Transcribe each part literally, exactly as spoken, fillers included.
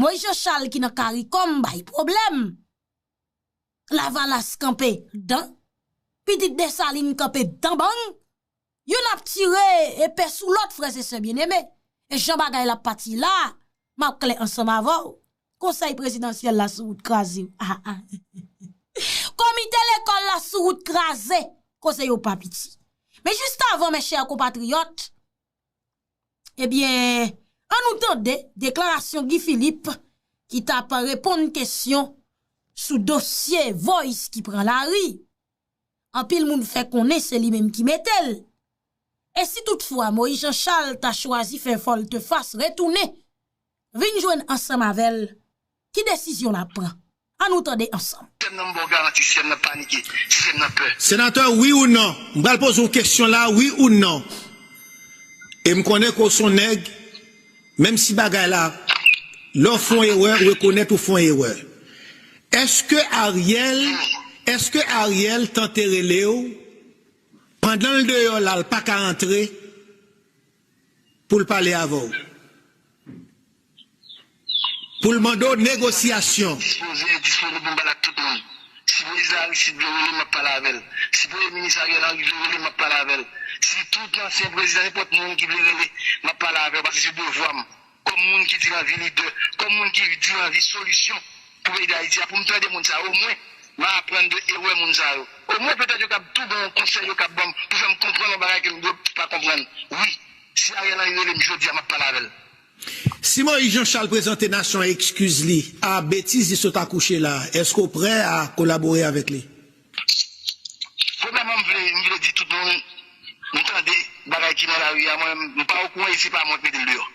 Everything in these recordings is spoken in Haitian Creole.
Moyiz Jan Chal ki nan Karikòm bay pwoblèm. Lavalas kanpe dan. Pitit Desalin kanpe dan bang. Youn ap tire epe sou lòt, frè e sè byeneme. E jan bagay la pati la, m ap klè ansanm avè w. Konsèy prezidansyèl la sou wout kraze. Ah, ah. Komite lekòl la sou wout kraze. Koze yo pa piti. Men jis avan, mes chers compatriotes, ebyen, ann nou tande deklarasyon Guy Philippe ki t ap reponn kesyon sou dosye Voice ki pran lari. Anpil moun fè konnen se li menm ki mete l. E si toutfwa Moyiz Jan Chal ta chwazi fè vòltefas retounen, vin jwenn ansanm avè l, ki desizyon l ap pran? Ann nou tande ansanm. Sistèm nan, m ba w garanti, sistèm nan panike, sistèm nan pè. Senatè, wi ou non? M pral poze w kesyon la, wi ou non? E m konnen ke w se yon nèg, menm si bagay la, lè w fè yon erè, w rekonèt ou fè yon erè. Èske Ariel, èske Ariel tante rele w, pandan l deyò la, l pa ka antre, pou l pale avè w? Pou l mande w negosyasyon. Dispoze, disponib pou m pale ak tout moun. Si prezidan Aristide vle rele m, m ap pale avè l. Si premye minis Ariel Henry vle rele m, m ap pale avè l. Si tout ansyen prezidan, nenpòt moun ki vle rele, m ap pale avè l, paske se devwa m. Kòm moun ki di l anvi lidè, kòm moun ki di l anvi solisyon pou peyi Dayiti a, pou m tande moun sa yo, omwen, m a aprann de erè moun sa yo. Omwen, petèt, yo kab tou gen yon konsèy yo kab ban m pou fè m konprann yon bagay ke m dwe pa konprann. Wi, si Ariel Henry rele m jodi a, m ap pale avè l. Si Moyiz Jan Chal prezante nasyon an ekskiz li a betiz li sot akouche la, èske w prè a kolabore avèk li? Premyèman, m vle, m vle di tout moun, m tande bagay ki nan lari a, mwen, m pa okouran e se pa mwen k mete l deyò.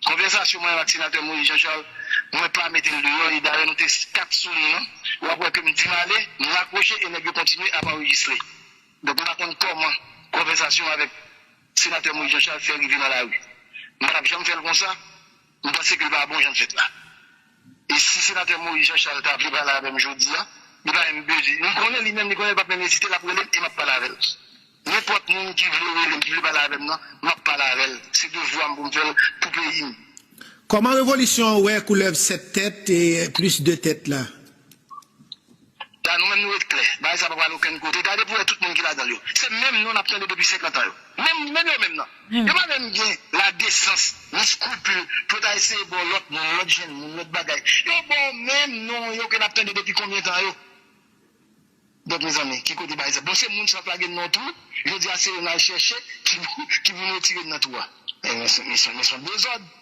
Konvèsasyon mwen ak senatè Moyiz Jan Chal, mwen pa mete l deyò, e dayè nou te kat sou liy lan, w ap wè ke m di m ale, m rakwoche e nèg yo kontinye ap anrejistre. Donk, m pa konn kòman konvèsasyon avèk senatè Moyiz Jan Chal fè rive nan lari. M pa t ap janm fè l konsa. M panse ke l pa bon jan l fèt la. E si senatè Moyiz Jan Chal ta vle pale avè m jodi a, li pa menm bezwen. M konnen li menm, li konnen l p ap menm ezite, l ap rele m e m ap pale avè l. Nenpòt moun ki vle rele m, ki vle pale avè m nan, m ap pale avè l. Se devwa m pou m fè l pou peyi m. Kòman revolisyon an wè koulèv sèt tèt e plis de tèt la? La, nou menm nou ret klè. Bagay sa pa pral okenn kote. Gade pou wè tout moun ki ladan l yo. Se menm non n ap tande depi senkant an yo. Menm, menm yo menm nan. Yo pa menm gen ladesans, ni eskripil, pou yo ta eseye ba w lòt moun, lòt jenn moun, lòt bagay. Yo ba w menm non yo ke n ap tande depi konbyen tan yo. Donk, mezanmi, ki kote bagay sa? Bon, se moun sa k lage n nan twou, jodi a se yo n al chèche ki, ki pou n retire n nan twou a. Men, men, men, men se yon dezòd.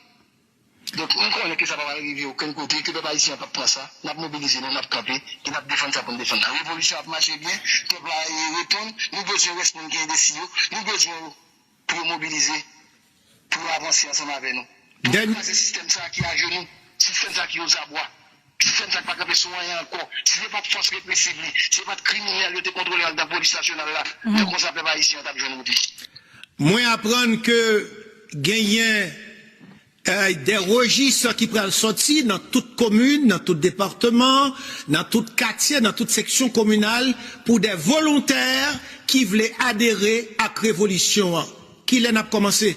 Donk, m konnen ke sa pa pral rive okenn kote, ke pèp ayisyen an p ap pran sa. N ap mobilize nou, n ap kanpe, e n ap defann sa pou n defann la. Revolisyon ap mache byen, pèp la, e, reponn, nou bezwen rès moun ki endesi yo, nou bezwen yo pou yo mobilize, pou yo avanse ansanm avè nou. Pou kraze sistèm sa a ki ajenou, sistèm sa a ki ozabwa, sistèm sa a ki pa kanpe sou anyen ankò. Si se pa t fòs represiv li, si se pa t kriminèl yo te kontwole anndan polis nasyonal la, men konsa pèp ayisyen an t ap jwenn wout li. Mwen aprann ke genyen, eh, de rejis ki pral sòti nan tout komin, nan tout depatman, nan tout katye, nan tout seksyon kominal pou de volontè ki vle adere ak revolisyon an. Kilè n ap kòmanse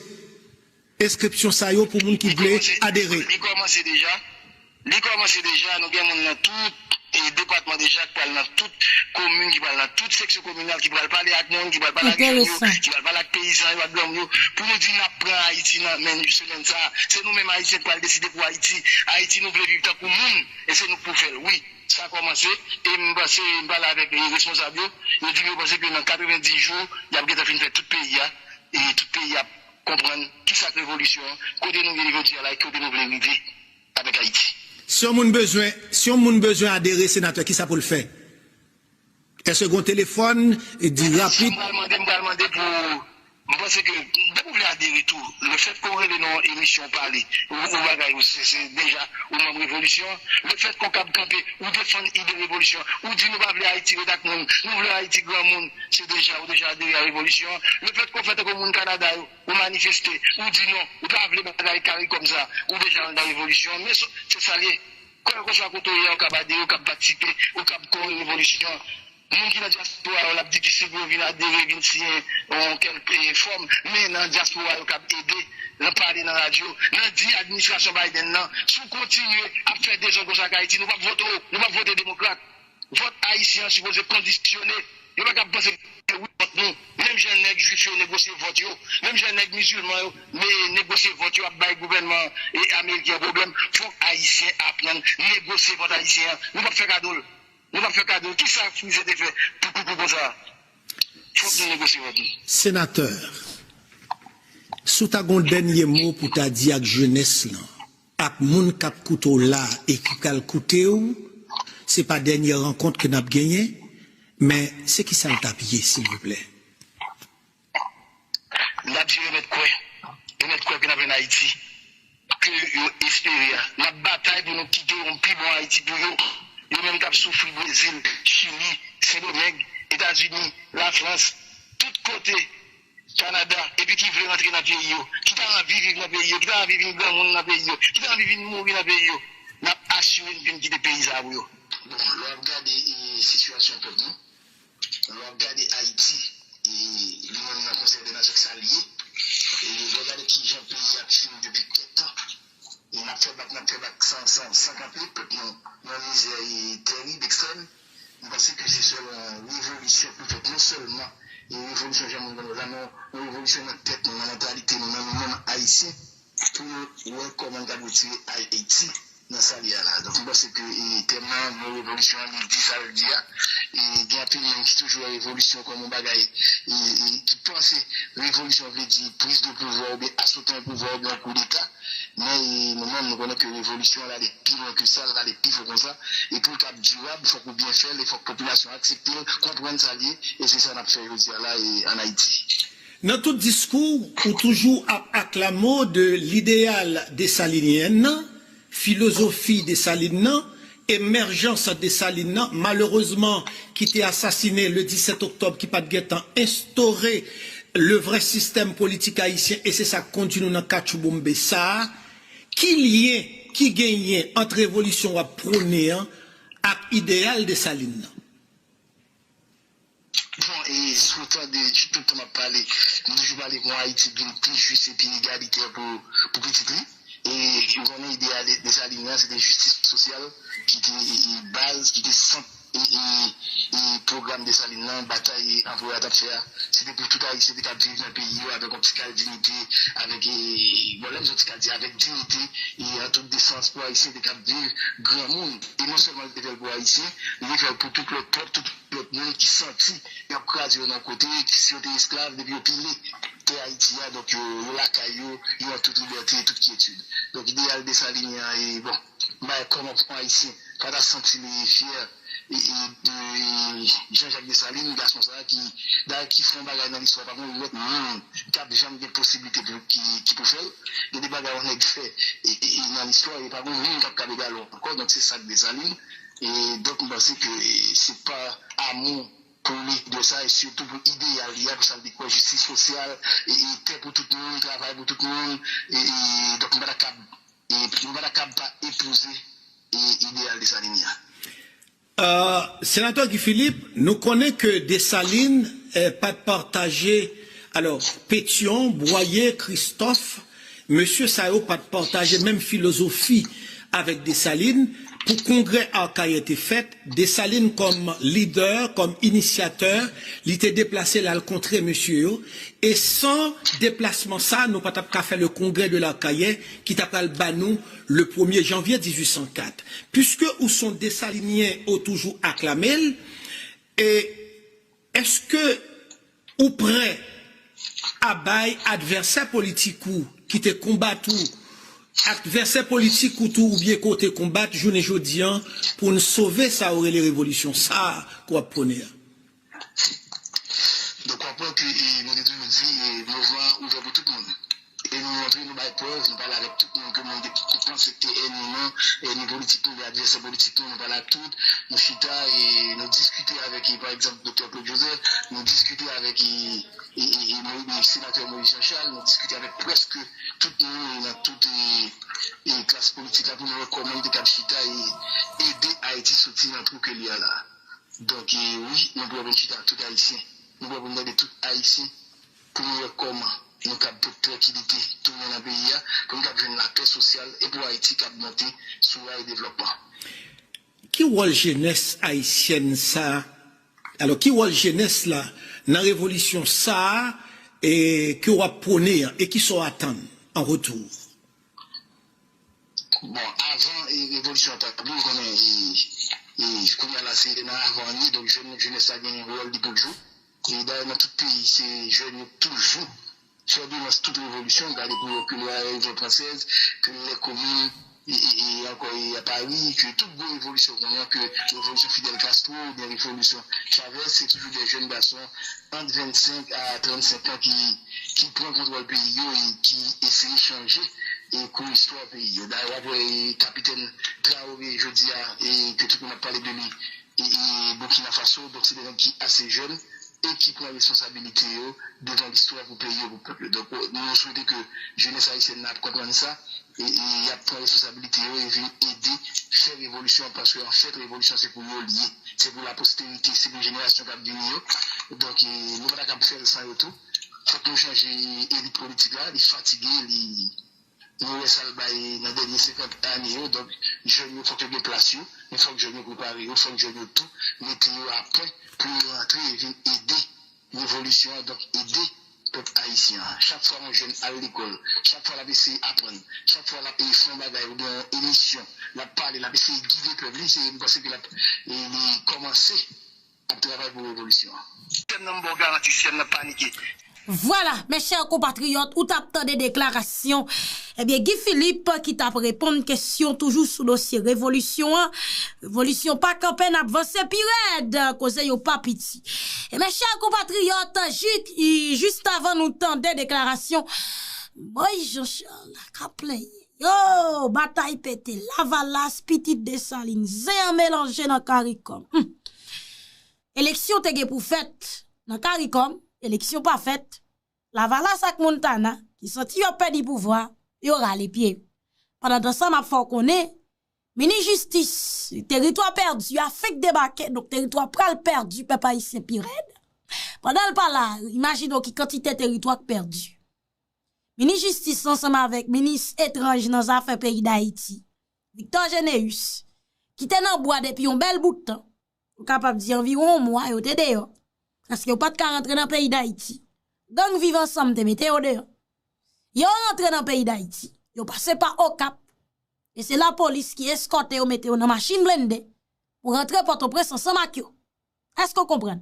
enskripsyon sa yo pou moun ki vle adere? Li kòmanse deja. Li kòmanse deja, nou gen moun nan tout, e, depatman deja ki pral nan tout komin, ki pral nan tout seksyon kominal, ki pral pale ak moun, ki pral pale ak jèn yo, ki pral pale ak peyizan yo, ak granmoun yo, pou nou di n ap pran Ayiti nan men semèn sa a. Se nou menm Ayisyen ki pral deside pou Ayiti. Ayiti nou vle viv tankou moun, e se nou k pou fè l, wi. Sa kòmanse, e m panse, m pale avèk, e, responsab yo, yo di m yo panse ke nan katrevenndis jou, y ap gentan fin fè tout peyi a, e tout peyi a ap konprann kisa k revolisyon an, kote nou ye jodi a la, e kote nou vle rive avèk Ayiti. Si yon moun bezwen, si yon moun bezwen adere, senatè, kisa pou l fè? Èske gen yon telefòn, e di rapid? M pral mande, m pral mande pou, m panse ke, depi w vle adere tou, lefèt ke w rele nan yon emisyon w pale, ou, ou bagay, ou se, se deja, ou manm revolisyon an. Lefèt ke w kab kanpe, ou defann ide revolisyon an. Ou di nou pa vle Ayiti ret ak moun, nou vle Ayiti granmoun, se deja, ou deja adere a revolisyon an. Lefèt ke w fè tankou moun Kanada yo, ou manifeste, ou di non, ou pa vle bagay kari kòm sa, ou deja anndan revolisyon an. Men se, se sa l ye. Kèlkeswa kote w ye, ou kab adere, ou kab patisipe, ou kab kore revolisyon an. Moun ki nan dyaspora yo, l ap di ki se pou yo vin adere, vin siyen yon kèlke fòm, men nan dyaspora yo k ap ede, nan pale nan radyo, nan di administrasyon Biden nan, si w kontinye ap fè dezòd konsa ak Ayiti, nou p ap vote w, nou p ap vote demokrat. Vòt ayisyen an sipoze kondisyone. Yo pa ka panse ke wi vòt nou. Menm jan nèg jwif yo negosye vòt yo, menm jan nèg mizilman yo ne- negosye vòt yo ap bay gouvènman e ameriken an pwoblèm, fòk ayisyen aprann negosye vòt ayisyen an. Nou p ap fè kado l. Nou p ap fè kado l. Kisa Frize te fè pou koukou konsa? Fòk nou negosye vòt nou. Senatè, si w ta gen yon dènye mo pou w ta di ak jenès lan, ak moun k ap koute w la e ki pral koute w, se pa dènye rankont ke n ap genyen, men se kisa l t ap ye, silvouplè? N ap di yo mèt kwè, yo mèt kwè ke n ap jwenn Ayiti ke yo espere a. N ap batay pou nou kite yon pi bon Ayiti pou yo. Yo menm k ap soufri Brezil, Chili, Sendomeng, Etazini, Lafrans, tout kote, Kanada, epi ki vle rantre nan peyi yo, ki ta anvi viv nan peyi yo, ki ta anvi vin granmoun nan peyi yo, ki ta anvi vin mouri nan peyi yo, n ap asire n vin kite peyi sa a pou yo. Bon, lè w ap gade e, sitiyasyon pèp nou, lè w ap gade Ayiti, e, li menm nan Konsèy dè Nasyon sa l ye, e, lè w gade kijan peyi a ap fini depi kèk tan, e n ap fè bak, n ap fè bak san, san, san kanpe, pèp nou nan mizè e terib, ekstrèm. M panse ke se sèl yon revolisyon pou fèt, non sèlman yon revolisyon jan moun konn wè la, men yon revolisyon nan tèt nou, nan mantalite nou, nan nou menm Ayisyen, pou nou wè kòman n kab retire Ayiti nan sa l ye a la. Donk, m panse ke e, tèm nan, mo revolisyon an, li di sa l di a. E, gen anpil moun ki toujou wè revolisyon kòm yon bagay e, e, ki panse revolisyon vle di priz de pouvwa oubyen asoutan yon pouvwa oubyen yon koudeta. Men e, nou menm, nou konnen ke revolisyon an ale pi lwen ke sa, l ale pi fon konsa. E pou l kab dirab, fòk ou byen fè l e fòk popilasyon an aksepte l, konprann sa l ye. E se sa n ap fè jodi a la e, ann Ayiti. Nan tout diskou w, ou toujou ap aklame w de lideyal desalinyen an, filozofi Desalin nan, emèjans Desalin nan, malerezman ki te asasinen le disèt oktòb, ki pa t gentan enstore le vrè sistèm politik ayisyen, e se sa k kondui nou nan katchouboumbe sa a. Ki lyen ki genyen ant revolisyon w ap pwone an ak ideyal Desalin nan? Bon, e si w tande tout tan m ap pale, m toujou pale pou yon Ayiti k vin pi jis epi egalitè pou, pou pitit li. E ou konnen ide a Desalin nan, se te jistis sosyal ki te e, e, baz, ki te sant e, e, e, pwogram Desalin nan, batay anperè a t ap fè a. Se te pou tout Ayisyen te kab viv nan peyi yo avèk yon ti kal diyite, avèk, e, bon, lè m di yon ti kal di, avèk diyite e an tout desans pou Ayisyen te kab viv granmoun. E non sèlman li te fè l pou Ayisyen, li te fè l pou tout lòt pèp, tout lòt moun ki santi y ap kraze yo nan yon kote, ki si yo te esklav, depi yo pile tè Ayiti a, donk yo, yo lakay yo, yo an tout libète e tout kyetid. Donk ideyal Desalin an, e bon, m pa wè kòman pou Ayisyen pa ta santi li fyè e, e, de e, Jean-Jacques Dessalines, gason sa a ki, dayè ki fè yon bagay nan listwa, pa gen yon lòt moun k ap janm gen posiblite pou, ki, ki pou fè l. Gen de bagay yon nèg fè e, e, e, nan listwa, e pa gen yon moun k ap kab egale w ankò, donk se sa k Desalin. E donk m panse ke e, se pa amou pou lidè sa, e sitou pou ideyal li a, pou sa l te kwè, jistis sosyal, e, e tè pou tout moun, travay pou tout moun, e, e donk m pa ta kab, e, m pa ta kab pa epouze e, ideyal Desalin an. Senatè Guy Philippe, nou konnen ke Desalin pa t pataje, alò, Petyon, Bwaye, Kristòf, mesye sa yo pa t pataje menm filozofi avèk Desalin. Pou kongrè Akayè te fèt, Desalin kòm lidè, kòm inisyatè, li te deplase l al kontre mesye yo. E san deplasman sa, nou pa t ap ka fè le congrès de l'Arcahaie ki ta pral ba nou le premye janvye dizuit san kat. Piske ou se yon Desalinyen, ou toujou aklame l, e èske ou prè a bay advèsè politik ou ki te konbat ou, advèsè politik ou tou oubyen ke w te konbat jounen jodi a pou n sove sa yo rele revolisyon sa a ke w ap pwone a? Donk w ap wè ke e, nou te toujou di e, mouvman an ouvè pou tout moun. E nou montre, nou bay prèv, nou pale avèk tout moun ke moun te panse ki te ènmi nou, ènmi politik nou, advèsè politik nou, nou pale ak tout. Nou chita e nou diskite avèk, e, pa egzanp, Doktè Claude Joseph, nou diskite avèk e, e, e, e, Moïse, Senatè Moïse Jean Charles, nou diskite avèk prèske tout moun e nan tout e, e klas politik la pou nou wè kòman nou te kab chita e ede Ayiti soti nan twou ke li a la. Donk, e, wi, nou prè pou n chita ak tout Ayisyen. Nou prè pou n tande tout Ayisyen pou nou wè kòman nou kab pot trankilite tounen nan peyi a, pou nou kab jwenn lapè sosyal e pou Ayiti kab monte sou ray devlòpman. Ki wòl jenès ayisyèn sa a? Alò, ki wòl jenès la nan revolisyon sa a e ke w ap pwone an e ki sa w atann an retou? Bon, avan e, revolisyon an ta tabli, ou konnen e, e, kounye a la se nan avan an ye, donk jèn, jenès la gen wòl li pou l jwe. E dayè nan tout peyi, se jèn yo toujou fè demach tout revolisyon, gade pou yo ke lè Revòlt Fransèz, ke lè Komin, e, e, e ankò e a Pari, ke tout gwo revolisyon kounye a, ke revolisyon Fidel Castro oubyen revolisyon Chavez, se toujou de jèn gason ant vennsenk a trannsenk an ki, ki pran kontwòl peyi yo e ki eseye chanje e kou istwa peyi yo. Dayè, w ap wè e kapitèn Traoré jodi a, e ke tout moun ap pale de li, e, e Burkina Faso, donk se de nèg ki ase jèn e ki pran responsabilite yo devan listwa pou peyi yo, pou pèp yo. Donk, nou swete ke jenès ayisyèn nan ap konprann sa, e, e y ap pran responsabilite yo e vin ede fè revolisyon an, paske anfèt, revolisyon se pou yo l ye. Se pou laposterite, se pou jenerasyon k ap vini yo. Donk, e, nou pa ta kab fè l san yo tou. Fòk nou chanje elit politik la, li fatige, li, nou wè sa l bay nan dènye senkant ane yo. Donk, jèn yo fòk yo gen plas yo, men fòk jèn yo prepare yo, fòk jèn yo tou mete yo a pwen pou yo rantre e vin ede revolisyon an, donk ede pèp ayisyen an. Chak fwa yon jèn al lekòl, chak fwa l ap eseye aprann, chak fwa l ap fè yon bagay oubyen yon emisyon, l ap pale, l ap eseye gide pèp li, se, m panse ke l ap, e, li kòmanse ap travay pou revolisyon an. Sèm nan m ba w garanti, sèm nan panike. Vwala, mes chers compatriotes, ou t ap tande deklarasyon, ebyen, Guy Philippe ki t ap reponn kesyon toujou sou dosye revolisyon an. Revolisyon pa kanpe, n ap vanse pi rèd, koze yo pa piti. E mes chers compatriotes, jis, jis avan nou tande deklarasyon Moïse Jean Charles k ap plenyen. Yo, batay pete, Lavalas, pitit Desalin, zen an melanje nan Karikòm. Hmm. Eleksyon te gen pou fèt nan Karikòm, eleksyon pa fèt. Lavalas ak Montana, ki santi yo ap pèdi pouvwa, yo rale pye. Pandantan sa, m ap fè w konnen, minis jistis, teritwa pèdi a fenk debake, donk teritwa pral pèdi pèp ayisyen pi rèd. Pandan l pa la, imajine w ki kantite teritwa k pèdi. Minis jistis ansanm avèk minis etranj nan zafè peyi Dayiti, Victor Généus, ki te nan bwa depi yon bèl bout tan, ou kapab di anviwon yon mwa yo te deyò, paske yo pa t ka rantre nan peyi Dayiti. Gang Viv Ansanm te mete yo deyò. Yo rantre nan peyi Dayiti, yo pase pa Okap, e se lapolis ki eskòte yo, mete yo nan machin blende pou rantre Pòtoprens ansanm ak yo. Èske w konprann?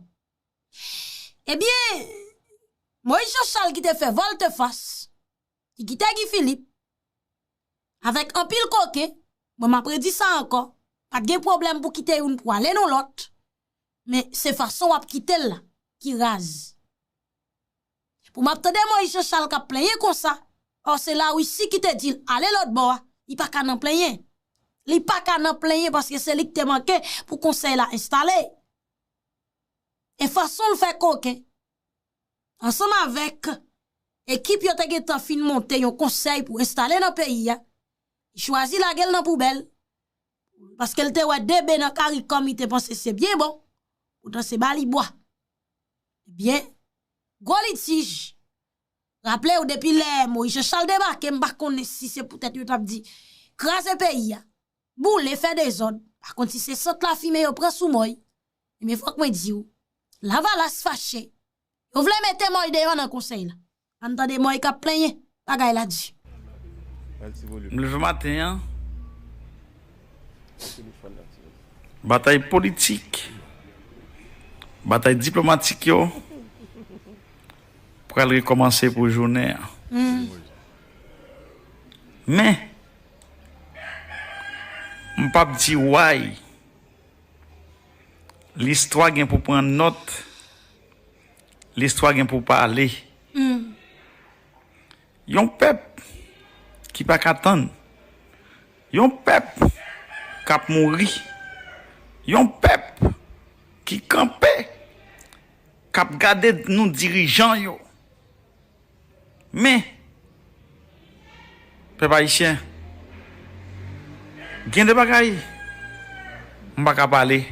Ebyen, Moïse Jean Charles ki te fè vòltefas, ki kite Guy Philippe, avèk anpil koken, mwen m ap redi sa ankò, pa t gen pwoblèm pou kite youn pou ale nan lòt, men se fason w ap kite l la ki raz. Pou m ap tande Moïse Jean Charles k ap plenyen konsa, ò se Larisi ki te di l ale lòt bò a, li pa ka nan plenyen. Li pa ka nan plenyen paske se li k te manke pou konsèy la enstale. E fason l fè koken, ansanm avèk ekip yo te gentan fin monte yon konsèy pou enstale nan peyi a, li chwazi lage l nan poubèl, paske l te wè de be nan Karikòm, li te panse se byen bon, poutan se ba li bwa. Ebyen, gwo litij, raple w depi lè Moïse Jean Charles debake, m pa konnen si se poutèt yo t ap di kraze peyi a, boule, fè dezòd, pa konn si se sant lafimen yo pran sou Mòy, ebyen fòk mwen di w, Lavalas fache, yo vle mete Mòy deyò nan konsèy la. Ann tande Mòy k ap plenyen, bagay la di. M leve maten an, batay politik, batay diplomatik yo pral rekòmanse pou jounen an. Men, m p ap di way. Listwa gen pou pran nòt. Listwa gen pou pale. Yon pèp ki pa ka tann. Yon pèp k ap mouri. Yon pèp ki kanpe, k ap gade nou dirijan yo. Men, pèp ayisyen, gen de bagay m pa ka pale.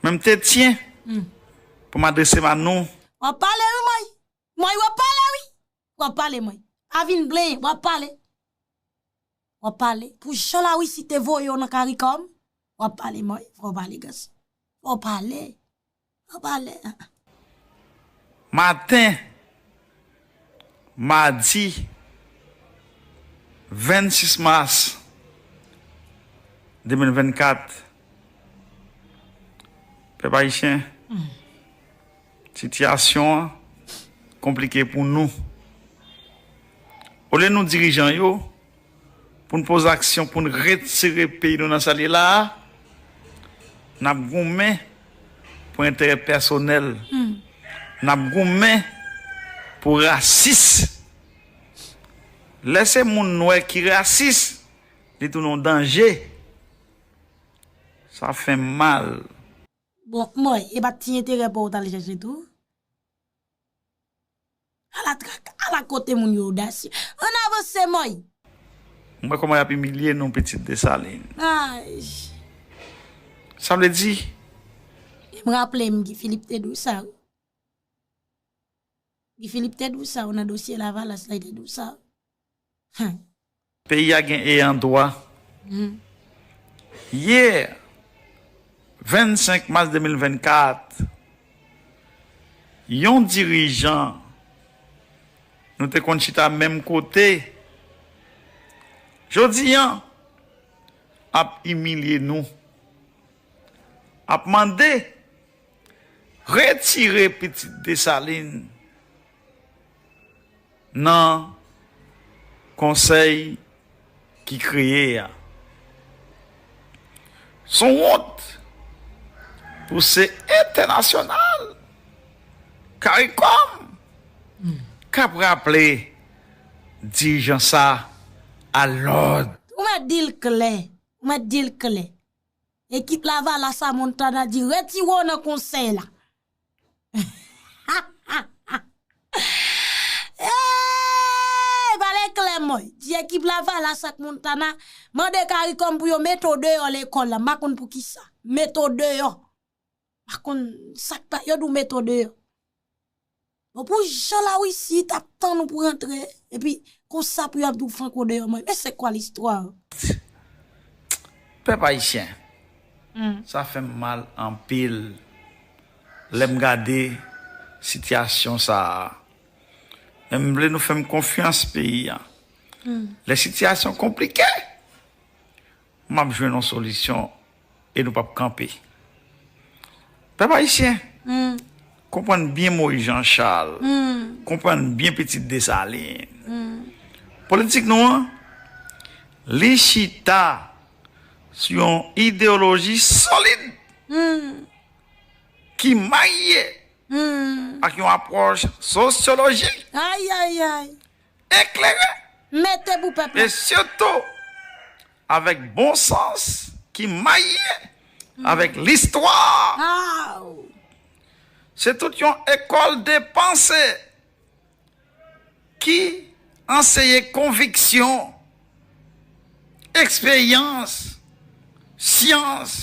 Men m te tyen pou m adrese m a nou. W ap pale, wi, Mòy. Mòy, w ap pale, wi. W ap pale, Mòy. Pa vin blenyen, w ap pale. W ap pale. Pou jan Larisi te voye w nan Karikòm, w ap pale, Mòy. Fò w pale, gason. Fò w pale. Fò w pale. Maten madi vennsis mas de mil vennkat, pèp ayisyen, sitiyasyon an konplike pou nou. Olye nou dirijan yo, pou n poze aksyon, pou n retire peyi nou nan sa l ye la a, n ap goumen pou enterè pèsonèl. N ap goumen pou rasis. Lè se moun nwè ki rasis, li tounen yon danje. Sa fè m mal. Bon, Mòy, e pa ti enterè pa w t al chèche tou? Ala trak, ala kote moun yo odasye. Ann avanse, Mòy. M wè kòman y ap imilye nou, pitit Desalin. Ay. Sa vle di? E m raple m, Guy Philippe te di w sa, wi. Guy Philippe te di w sa, wi, nan dosye Lavalas la, li te di w sa. Hen. Peyi a gen eyan dwa. Yè, vennsenk mas de mil vennkat, yon dirijan nou te konn chita menm kote, jodi a, ap imilye nou, ap mande retire pitit Desalin nan konsèy ki kreye a. Se yon wont pou se entènasyonal, Karikòm, k ap raple dirijan sa a lòd. Ou mèt di l klè. Ou mèt di l klè. Ekip Lavalas a Montana di retire w nan konsèy la. Ey, pale klè, Mòy. Di ekip Lavalas ak Montana mande Karikòm pou yo mete w deyò lekòl la. M pa konn poukisa. Mete w deyò. M pa konn sa k pa, yo di w mete w deyò. Bon, pou jan Larisi t ap tann ou pou rantre, epi konsa pou y ap di w franko deyò, Mòy. Mais c'est quoi l'histoire? Pèp ayisyen, sa fè m mal anpil lè m gade sitiyasyon sa a. Men m vle nou fè m konfyans, peyi a. Lè sitiyasyon konplike, m ap jwenn yon solisyon e nou p ap kanpe. Pèp ayisyen, konprann byen Moyiz Jan Chal, konprann byen pitit Desalin. Politik nou an, li chita sou yon ideyoloji solid ki marye ak yon apwòch sosyolojik, ay, ay, ay, eklere, mete pou pèp la, e sitou avèk bon sans ki marye avèk listwa. Aw! Se tout yon ekòl de panse ki anseye konviksyon, eksperyans, syans,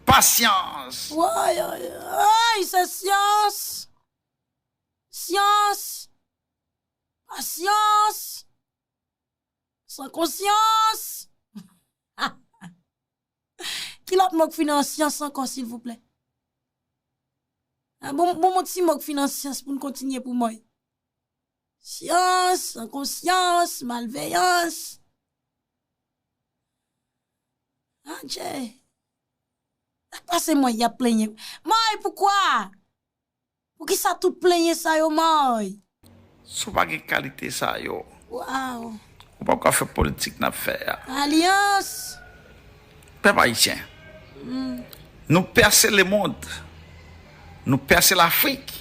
pasyans. Woy, woy, woy, se syans! Syans! Pasyans! San konsyans! Ki lòt mo k fin an syans ankò, silvouplè? Ah, bon, bon, bon, ti mo k fin an syans pou n kontinye pou Mòy. Syans, san konsyans, malveyans. Adje. Sa k pase Mòy, y ap plenyen. Mòy, poukwa? Poukisa tout plenyen sa yo, Mòy? Si w pa gen kalite sa yo, waw, ou p ap ka fè politik n ap fè a. Alyans! Pèp ayisyen, nou pèse lemonn, nou pèse Lafrik,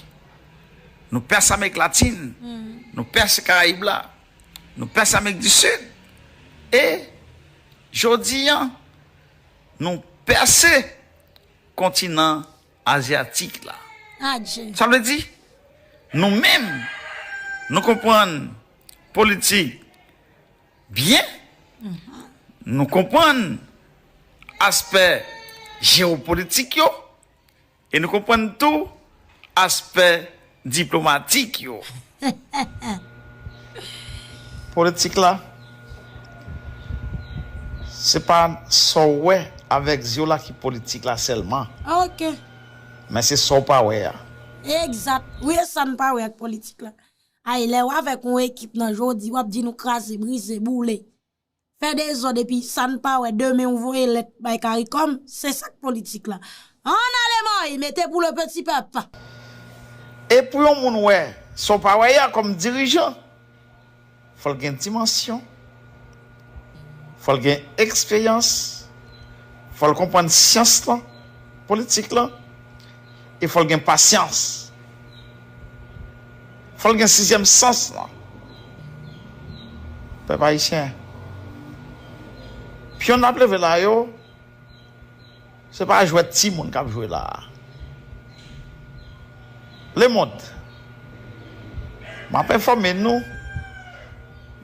nou pèse Amerik Latin, nou pèse Karayib la, nou pèse Amerik di Sid, e jodi a, nou pèse kontinan azyatik la. Adje. Sa vle di, nou menm, nou konprann politik byen, nou konprann aspè jewopolitik yo, E nou konprann tou aspè diplomatik yo. Politik la, se pa sa w wè avèk zye w la ki politik la sèlman. Ok. Men se sa w pa wè a. Egzat. Wi, e sa n pa wè ak politik la. Ay, lè w avèk yon ekip nan jodi, w ap di nou kraze, brize, boule. Fè dezòd epi sa n pa wè, demen ou voye lèt bay Caricom, se sa k politik la. Ann ale mòy, mete pou le peti pèp. E pou yon moun wè sa w pa wè a kòm dirijan, fò l gen dimansyon, fò l gen eksperyans, fò l konprann syans lan, politik lan, e fò l gen pasyans. Fò l gen sizyèm sans lan. Pèp ayisyen, pyon n ap leve la yo, se pa jwèt timoun k ap jwe la a. Lemond, m ap enfòme nou,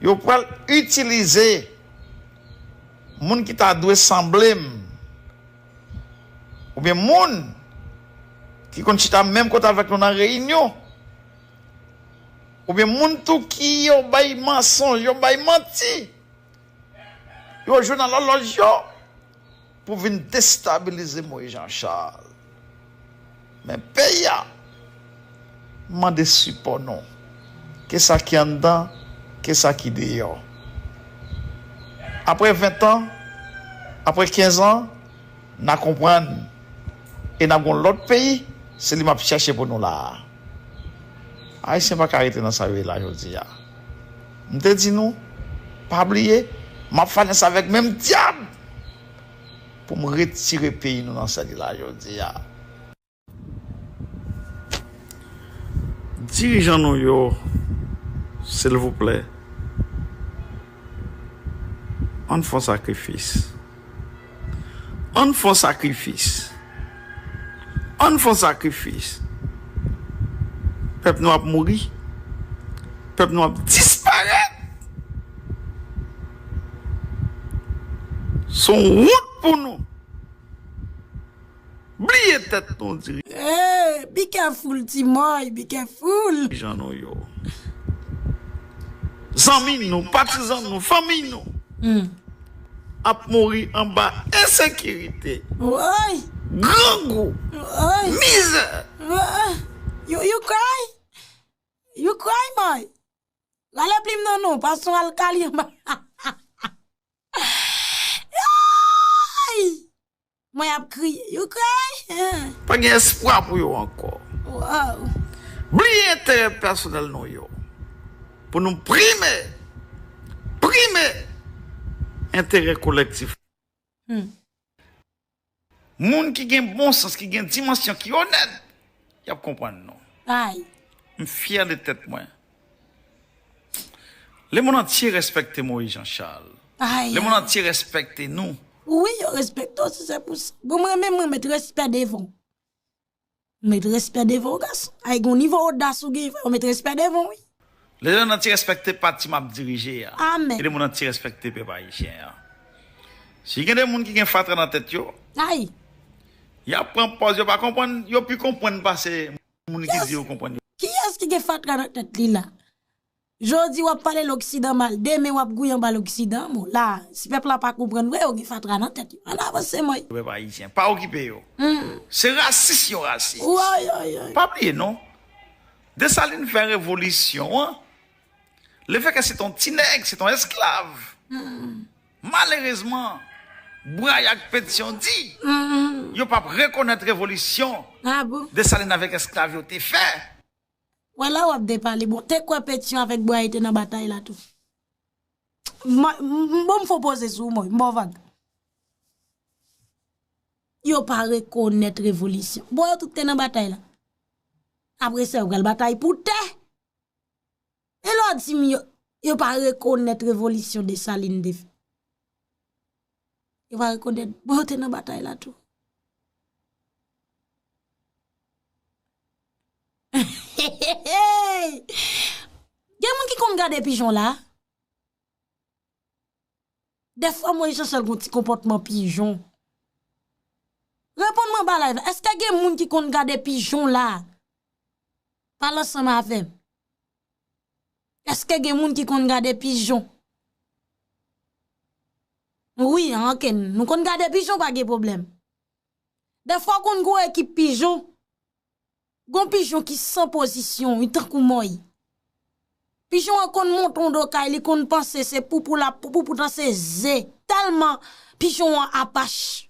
yo pral itilize moun ki ta dwe sanble m, oubyen moun ki konn chita menm kote avèk nou nan reyinyon, oubyen moun tou ki yo bay mansonj, yo bay manti, yo jwe nan lòlòj yo pou vin destabilize Moïse Jean Charles. Men peyi a mande sipò nou, ke sa ki anndan, ke sa ki deyò. Apre ven tan, apre kenz an, n a konprann e n ap gen yon lòt peyi, se li m ap chèche pou nou la a. Ayisyen pa ka rete nan sa yo ye la jodi a. M te di nou, pa bliye, m ap fè alyans avèk menm dyab pou m retire peyi nou nan sa li la jodi a. Dirijan nou yo, silvouplè, ann fè yon sakrifis. Ann fè yon sakrifis. Ann fè yon sakrifis. Pèp nou ap mouri. Pèp nou ap disparèt. Se yon wont pou nou. Bliye tèt nou, dirijan. Hey, be careful, Timoy, be careful. Dirijan nou yo. Zanmi nou, patizan nou, fanmi nou. Hmm. Ap mouri anba ensekirite. Woy. Grangou. Woy. Mizè. Woy. You, you cry? You cry, boy? Rale plim nan non, pase yon alkali anba. Ay! Mwen ap kriye. You cry? Hein. Pa gen espwa pou yo ankò. Wow. Bliye enterè pèsonèl nou yo. Pou nou prime, prime enterè kolektif. Hmm. Moun ki gen bon sans, ki gen dimansyon, ki onèt, y ap konprann nou. Ay. M fyè de tèt mwen. Lemonn antye respekte Moïse Jean Charles. Ay, Lemonn ay. Antye respekte nou. Wi, yo respekte w, si se pou sa. Bon, mwen menm, mwen met respè devan w. Met respè devan w, gason. Ay, gon nivo odas ou gen, frè, ou met respè devan w, wi. Lemonn antye respekte pati m ap dirije a. Amèn. E lemonn antye respekte pèp ayisyen an. Si gen de moun ki gen fatra nan tèt yo, ay, y ap pran pòz yo pa konprann, yo pi konprann pase moun ki di yo konprann yo. Kiyès ki gen fatra nan tèt li la? Jodi w ap pale Loksidan mal, demen w ap gouye anba Loksidan. Bon, la, si pèp la pa konprann vre, yo gen fatra nan tèt yo. Ann avanse, mwen. Pèp ayisyen, pa okipe yo. Hmm. Se rasis yo rasis. Woy, woy, woy. Pa bliye, non. Desalin fè revolisyon an. Lefètke se t on ti nèg, se t on esklav. Hmm. Malerezman, Bway ak Petyon di, hmm, yo p ap rekonèt revolisyon, ah bon, Desalin avèk esklav yo te fè. Wè la w ap depale. Bon, te kwè Petyon avèk Bway te nan batay la tou. Mwen, m, m, bon, m fè w poze sou mwen, m ba w vag. Yo pa rekonèt revolisyon. Bon, yo tout te nan batay la. Apre sa, yo pral batay pou tè. E lè w di m yo, yo pa rekonèt revolisyon Desalin te fè. Yo pa rekonèt, bon, yo te nan batay la tou. Gen moun ki konn gade pijon la? Dèfwa mwen Jean Charles gon ti konpòtman pijon. Reponn anba live la, èske gen moun ki konn gade pijon la? Pale ansanm avè m. Èske gen moun ki konn gade pijon? Wi, ok, nou konn gade pijon, pa gen pwoblèm. Dèfwa w konn gwo ekip pijon, gon pijon ki san pozisyon, li tankou mòy. Pijon an konn monte yon do kay, li konn panse se poupou l ap poupou, poutan se ze. Tèlman pijon an apach.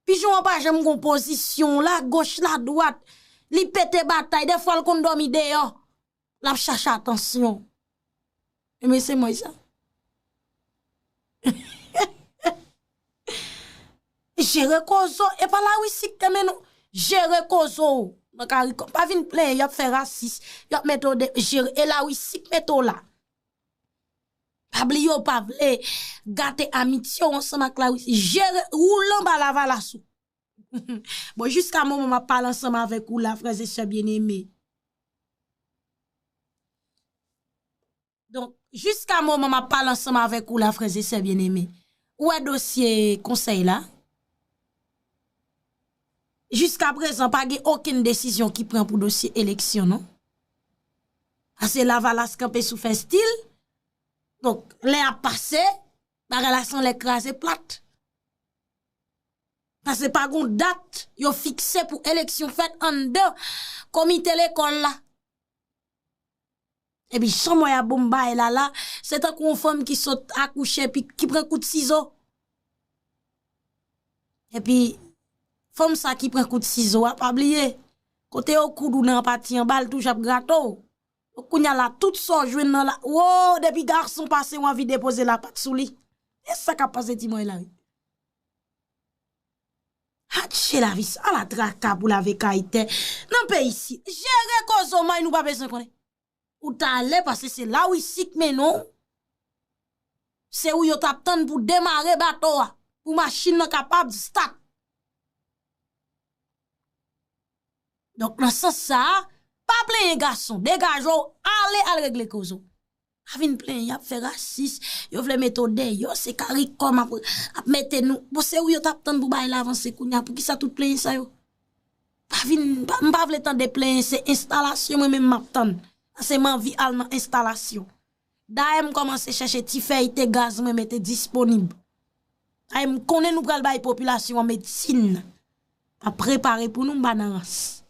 Pijon an pa janm gon pozisyon, lagoch, ladwat. Li pete batay, dèfwa l konn dòmi deyò. L ap chache atansyon. Ebyen, se mwen sa. Jere koze w, e pa Lawisi k te mennen w. Jere koze w nan karikom. Pa vin plenyen, y ap fè rasis, y ap mete w de, jere, e Lawisi k mete w la. Pa bliye w pa vle gate amitye w ansanm ak Lawisi. Jere, woule anba lavalas ou. Bon, jiska moman m ap pale ansanm avèk ou la, frè e sè byeneme. Donk, jiska moman m ap pale ansanm avèk ou la, frè e sè byeneme, ou wè dosye konsèy la? Jiska prezan, pa gen okenn desizyon ki pran pou dosye eleksyon, non. Paske lavalas kanpe sou fè stil. Donk, lè ap pase, bagay la sanlè kraze plat. Paske pa gon dat yo fikse pou eleksyon fèt anndan komite lekòl la. Epi jan mwen ap bon bay la la, se tankou yon fanm ki sot akouche epi ki pran kout sizo. Epi fanm sa ki pran kout sizo a, pa bliye, kote yo koud ou nan pati anba l toujou ap grate w. Donk kounye a la, tout sa w jwenn nan la, wo, depi gason pase w anvi depoze lapat sou li. E sa k ap pase ti mwen la wi. Atche lavi sa, ala traka pou lave kay tè nan peyi si. Jere koze w, may nou pa bezwen konnen. Ou t ale paske se Lawisi k mennen w. Se ou yo t ap tann pou demare bato a, pou machin nan kapab stat. Donk, nan sans sa a, pa plenyen gason, degaje w, ale al regle koze w. Pa vin plenyen, y ap fè rasis, yo vle mete w deyò, se karikòm ap, ap mete nou. Bon, se ou yo t ap tann pou bagay la avanse kounye a, poukisa tout plenyen sa yo? Pa vin, pa, m pa vle tande plenyen, se enstalasyon mwen menm m ap tann. Paske m anvi al nan enstalasyon. Dayè m kòmanse chèche ti fèy te gaz mwen mete disponib. Dayè m konnen nou pral bay popilasyon an medsin. M ap prepare pou nou, m pa nan rans.